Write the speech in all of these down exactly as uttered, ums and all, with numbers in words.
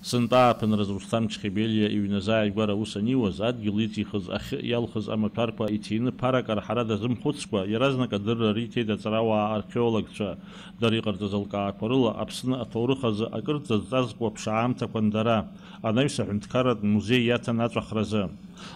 Сынтәа ааԥынразы Русҭам Чхебелиа иҩназааигәара аус аниуаз, адгьыл иҵихыз ахьы иалхыз амаҭәарқәа иҭины ԥарак арҳара дазымхәыцкәа, иаразнак адырра риҭеит аҵарауаа археологцәа. Дара иҟарҵаз алкаақәа рыла Аԥсны аҭоурых азы акырӡа зҵазкуа ԥшаамҭақәан дара, анаҩс аҳәынҭқарратә музеи иаҭан аҵәахразы.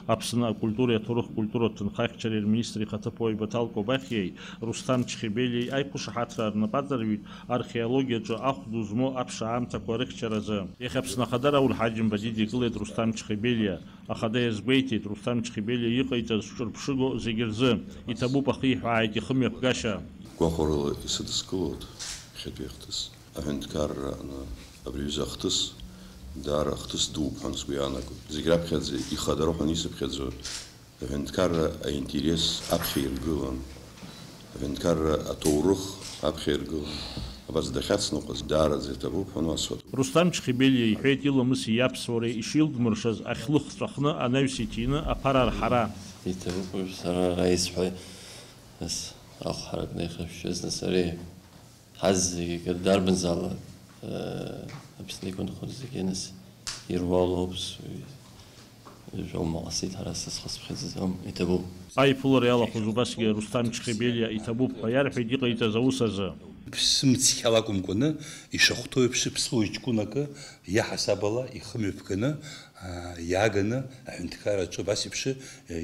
Аԥсны акультуреи аҭоурых-культуратә ҭынхахьчареи рминистр ихаҭыԥуаҩ Баҭал Кобахьиеи Русҭам Чхебелиеи аиқәышаҳаҭра рнапаҵарҩит археологиаҿы ахә ду змоу аԥшаамҭақәа рыхьчаразы. Иахьа Аԥсны Ахада Рауль Ҳаџьымба дидикылеит Русҭам Чхебелиа. Ахада иазгәеиҭеит, Русҭам Чхебелиа иҟаиҵаз ҿырԥшыгоу зегьы рзы иҭабуп ахиҳәааит ихымҩаԥгашьа. Гәахәарыла исыдыскылоит иахьатәи ахҭыс. Аҳәынҭқарра аҟны абри аҩыза ахҭыс даара ахҭыс дууп ҳәа сгәы иаанагоит. Зегь раԥхьаӡа ихадароуп ҳәа исыԥхьаӡо аҳәынҭқарра аинтерес аԥхьа иргылан, аҳәынҭқарра аҭоурых аԥхьа иргылан. Абас дахьацныҟәаз даараӡа иҭабуп ҳәа асҳәоит. Русҭам Чхебелиа иҳәеит иламыси иаԥсуареи ишилдмыршаз ахьлых ҵәахны анаҩс иҭины аԥара арҳара. Иҭабуп уажә сара ара исҳәоит, нас ахә ҳаракны ихашәшьыз, нас ари ҳазегьы акыр дарбанзаалак, э, Аԥсны иқәынхоз зегьы, нас ируалуп, с-, жәаумаҟасит, ҳара сызхысԥхьаӡаӡом, иҭабуп. Аиԥылара иалахәыз убасгьы Русҭам Чхебелиа иҭабуп ҳәа иарҳәеит иҟаиҵаз аус азы. Ԥсымцқьала акәымкәаны, ишахәҭоу еиԥш, ԥсуа ҷкәынакы иаҳасаб ала ихымҩаԥганы, аа, иааганы аҳәынҭқарра аҿы абас еиԥш, э,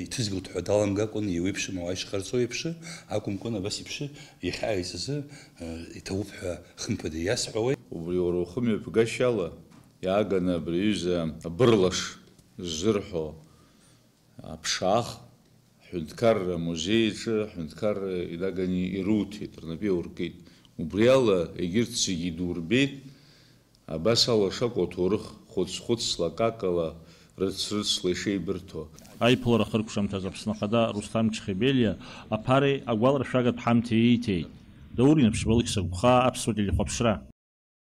иҭызгылт ҳәа даламгакәаны, еиуеиԥшым ауаа ишҟарҵо еиԥш акәымкәаны, абас еиԥш иахьааиз азы, э, иҭабуп ҳәа хымԥада иасҳәауеит. Убри уара ухымҩаԥгашьала иааганы абри аҩыза абырлаш ззырҳәо аԥшаах ҳҳәынҭқарра амузеи аҿы аҳәынҭқарра инаганы ируҭеит, рнапы иауркит. Убри ала егьырҭ зегьы идурбеит, абас ала шакәу аҭоурых хәыц-хәыцла, какала, рыц-рыцла ишеибырҭо. Аиԥылара ахыркәшамҭаз Аԥсны Ахада Русҭам Чхебелиа аԥареи агәаларшәагатә ҳамҭеи ииҭеит. Даур Инаԥшьба, Алықьса Гәхаа, Аԥсуа телехәаԥшра.